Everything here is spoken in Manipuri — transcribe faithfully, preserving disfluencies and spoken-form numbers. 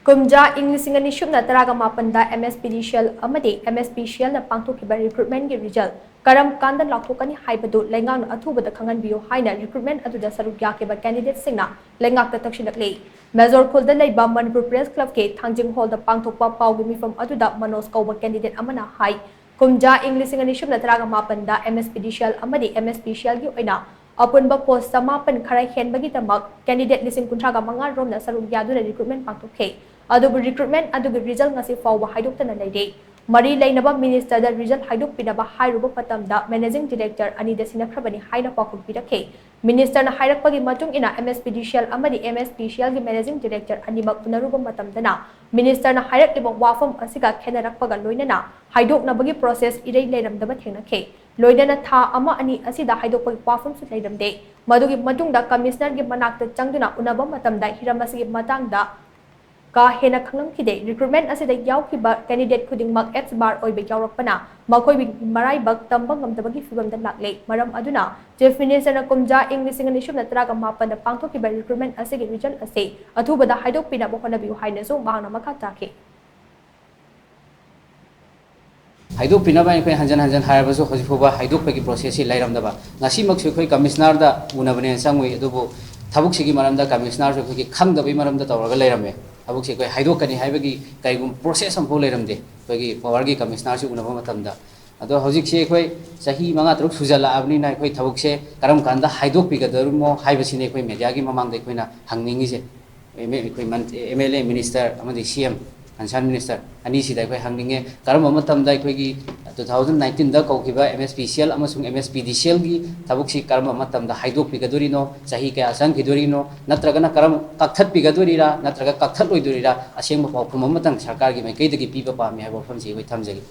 ꯀꯨꯝꯖꯥ ꯏꯪ ꯂꯤꯁꯤꯡ ꯑꯅꯤ ꯁꯨꯞꯅ ꯇꯔꯥꯒ ꯃꯥꯄꯟꯗ MSPDCL ꯑꯃꯗꯤ MSPCLꯅ ꯄꯥꯡꯊꯣꯛꯈꯤꯕ recruitmentꯀꯤ result ꯀꯔꯝ ꯀꯥꯟꯗ ꯂꯥꯎꯊꯣꯛꯀꯅꯤ ꯍꯥꯏꯕꯗꯨ ꯂꯩꯉꯥꯛꯅ ꯑꯊꯨꯕꯗ ꯈꯪꯍꯟꯕꯤꯌꯨ ꯍꯥꯏꯅ recruitment ꯑꯗꯨꯗ ꯁꯔꯨꯛ ꯌꯥꯈꯤꯕ candidateꯁꯤꯡꯅ ꯂꯩꯉꯥꯛꯇ ꯇꯛꯁꯤꯜꯂꯛꯂꯤ꯫ ꯃꯦꯖꯣꯔ ꯈꯨꯜꯗ ꯂꯩꯕ ꯃꯅꯤꯄꯨꯔ Press Clubꯀꯤ ꯊꯥꯡꯖꯤꯡ ꯍꯣꯜꯗ ꯄꯥꯡꯊꯣꯛꯄ ꯄꯥꯎꯒꯤ ꯃꯤꯐꯝ ꯑꯗꯨꯗ ꯃꯅꯣꯖ ꯀꯧꯕ candidate ꯑꯃꯅ ꯍꯥꯏ, ꯀꯨꯝꯖꯥ ꯏꯪ ꯂꯤꯁꯤꯡ ꯑꯅꯤ ꯁꯨꯞꯅ ꯇꯔꯥꯒ ꯃꯥꯄꯟꯗ MSPDCL ꯑꯃꯗꯤ MSPCLꯒꯤ ꯑꯣꯏꯅ ꯑꯄꯨꯟꯕ post ꯆꯃꯥꯄꯟ ꯈꯔ ꯍꯦꯟꯕꯒꯤꯗꯃꯛ candidate ꯂꯤꯁꯤꯡ ꯀꯨꯟꯊ꯭ꯔꯥꯒ ꯃꯉꯥ ꯔꯣꯝꯅ ꯁꯔꯨꯛ ꯌꯥꯗꯨꯅ recruitment ꯄꯥꯡꯊꯣꯛꯈꯤ꯫ ꯑꯗꯨꯕꯨ recruitment ꯑꯗꯨꯒꯤ result ꯉꯁꯤ ꯐꯥꯎꯕ ꯍꯥꯏꯗꯣꯛꯇꯅ ꯂꯩꯔꯦ꯫ ꯃꯔꯤ ꯂꯩꯅꯕ ministerꯗ result ꯍꯥꯏꯗꯣꯛꯄꯤꯅꯕ ꯍꯥꯏꯔꯨꯕ ꯃꯇꯝꯗ managing director ꯑꯅꯤꯗ ꯁꯤꯟꯅꯈ꯭ꯔꯕꯅꯤ ꯍꯥꯏꯅ ꯄꯥꯎꯈꯨꯝ ꯄꯤꯔꯛꯈꯤ꯫ Ministerꯅ ꯍꯥꯏꯔꯛꯄꯒꯤ ꯃꯇꯨꯡ ꯏꯟꯅ MSPDCL ꯑꯃꯗꯤ MSPCLꯒꯤ managing director ꯑꯅꯤꯃꯛ ꯎꯅꯔꯨꯕ ꯃꯇꯝꯗꯅ ministerꯅ ꯍꯥꯏꯔꯛꯂꯤꯕ ꯋꯥꯐꯝ ꯑꯁꯤꯒ ꯈꯦꯠꯅꯔꯛꯄꯒ ꯂꯣꯏꯅꯅ ꯍꯥꯏꯗꯣꯛꯅꯕꯒꯤ process ꯏꯔꯩ ꯂꯩꯔꯝꯗꯕ ꯊꯦꯡꯅꯈꯤ꯫ ꯂꯣꯏꯅꯅ ꯊꯥ ꯑꯃ ꯑꯅꯤ ꯑꯁꯤꯗ ꯍꯥꯏꯗꯣꯛꯄꯒꯤ ꯋꯥꯐꯝꯁꯨ ꯂꯩꯔꯝꯗꯦ꯫ ꯃꯗꯨꯒꯤ ꯃꯇꯨꯡꯗ commissionerꯒꯤ ꯃꯅꯥꯛꯇ ꯆꯪꯗꯨꯅ ꯎꯅꯕ ꯃꯇꯝꯗ ꯍꯤꯔꯝ ꯑꯁꯤꯒꯤ ꯃꯇꯥꯡꯗ ꯀꯥ ꯍꯦꯟꯅ ꯈꯪꯂꯝꯈꯤꯗꯦ꯫ Recruitment ꯑꯁꯤꯗ ꯌꯥꯎꯈꯤꯕ candidate ꯈꯨꯗꯤꯡꯃꯛ H bar ꯑꯣꯏꯕ ꯌꯥꯎꯔꯛꯄꯅ ꯃꯈꯣꯏꯒꯤ ꯃꯔꯥꯏꯕꯛ ꯇꯝꯕ ꯉꯝꯗꯕꯒꯤ ꯐꯤꯚꯝꯗ ꯂꯥꯛꯂꯦ꯫ ꯃꯔꯝ ꯑꯗꯨꯅ Chief Ministerꯅ ꯀꯨꯝꯖꯥ ꯏꯪ ꯂꯤꯁꯤꯡ ꯑꯅꯤ ꯁꯨꯞꯅ ꯇꯔꯥꯒ ꯃꯥꯄꯟꯗ ꯄꯥꯡꯊꯣꯛꯈꯤꯕ recruitment ꯑꯁꯤꯒꯤ result ꯑꯁꯤ ꯑꯊꯨꯕꯗ ꯍꯥꯏꯗꯣꯛꯄꯤꯅꯕ ꯍꯣꯠꯅꯕꯤꯌꯨ ꯍꯥꯏꯅꯁꯨ ꯃꯍꯥꯛꯅ ꯃꯈꯥ ꯇꯥꯈꯤ꯫ ꯍꯥꯏꯗꯣꯛꯄꯤꯅꯕ ꯑꯩꯈꯣꯏ ꯍꯟꯖꯟ ꯍꯟꯖꯟ ꯍꯥꯏꯔꯕꯁꯨ ꯍꯧꯖꯤꯛ ꯐꯥꯎꯕ ꯍꯥꯏꯗꯣꯛꯄꯒꯤ processꯁꯤ ꯂꯩꯔꯝꯗꯕ꯫ ꯉꯁꯤꯃꯛꯁꯨ ꯑꯩꯈꯣꯏ commissionerꯗ ꯎꯅꯕꯅꯦꯅ ꯆꯪꯉꯨꯏ, ꯑꯗꯨꯕꯨ ꯊꯕꯛꯁꯤꯒꯤ ꯃꯔꯝꯗ commissionerꯁꯨ ꯑꯩꯈꯣꯏꯒꯤ ꯈꯪꯗꯕꯒꯤ ꯃꯔꯝꯗ ꯇꯧꯔꯒ ꯂꯩꯔꯝꯃꯦ꯫ ꯊꯕꯛꯁꯤ ꯑꯩꯈꯣꯏ ꯍꯥꯏꯗꯣꯛꯀꯅꯤ ꯍꯥꯏꯕꯒꯤ ꯀꯔꯤꯒꯨꯝꯕ process ꯑꯃꯐꯥꯎ ꯂꯩꯔꯝꯗꯦ ꯑꯩꯈꯣꯏꯒꯤ powerꯒꯤ commissionerꯁꯤ ꯎꯅꯕ ꯃꯇꯝꯗ꯫ ꯑꯗꯣ ꯍꯧꯖꯤꯛꯁꯤ ꯑꯩꯈꯣꯏ ꯆꯍꯤ ꯃꯉꯥ ꯇꯔꯨꯛ ꯁꯨꯖꯜꯂꯛꯑꯕꯅꯤꯅ ꯑꯩꯈꯣꯏ ꯊꯕꯛꯁꯦ ꯀꯔꯝ ꯀꯥꯟꯗ ꯍꯥꯏꯗꯣꯛꯄꯤꯒꯗꯧꯔꯤꯃꯣ ꯍꯥꯏꯕꯁꯤꯅꯤ ꯑꯩꯈꯣꯏ mediaꯒꯤ ꯃꯃꯥꯡꯗ ꯑꯩꯈꯣꯏꯅ ꯍꯪꯅꯤꯡꯉꯤꯁꯦ꯫ ꯑꯦꯝ ꯑꯦ ꯑꯩꯈꯣꯏ ꯃꯟ-, MLA minister ꯑꯃꯗꯤ C M, concern minister ꯑꯅꯤꯁꯤꯗ ꯑꯩꯈꯣꯏ ꯍꯪꯅꯤꯡꯉꯦ, ꯀꯔꯝꯕ ꯃꯇꯝꯗ ꯑꯩꯈꯣꯏꯒꯤ two thousand nineteenꯗ ꯀꯧꯈꯤꯕ MSPCL ꯑꯃꯁꯨꯡ MSPDCLꯒꯤ ꯊꯕꯛꯁꯤ ꯀꯔꯝꯕ ꯃꯇꯝꯗ ꯍꯥꯏꯗꯣꯛꯄꯤꯒꯗꯣꯔꯤꯅꯣ, ꯆꯍꯤ ꯀꯌꯥ ꯆꯪꯈꯤꯗꯣꯔꯤꯅꯣ, ꯅꯠꯇ꯭ꯔꯒꯅ ꯀꯔꯝ, ꯀꯛꯊꯠꯄꯤꯒꯗꯣꯔꯤꯔꯥ ꯅꯠꯇ꯭ꯔꯒ ꯀꯛꯊꯠꯂꯣꯏꯗꯣꯔꯤꯔꯥ, ꯑꯁꯦꯡꯕ ꯄꯥꯎꯈꯨꯝ ꯑꯃꯇꯪ ꯁꯔꯀꯥꯔꯒꯤ ꯃꯥꯏꯀꯩꯗꯒꯤ ꯄꯤꯕ ꯄꯥꯝꯃꯤ ꯍꯥꯏꯕ ꯋꯥꯐꯝꯁꯤ ꯑꯩꯈꯣꯏ ꯊꯝꯖꯒꯦ꯫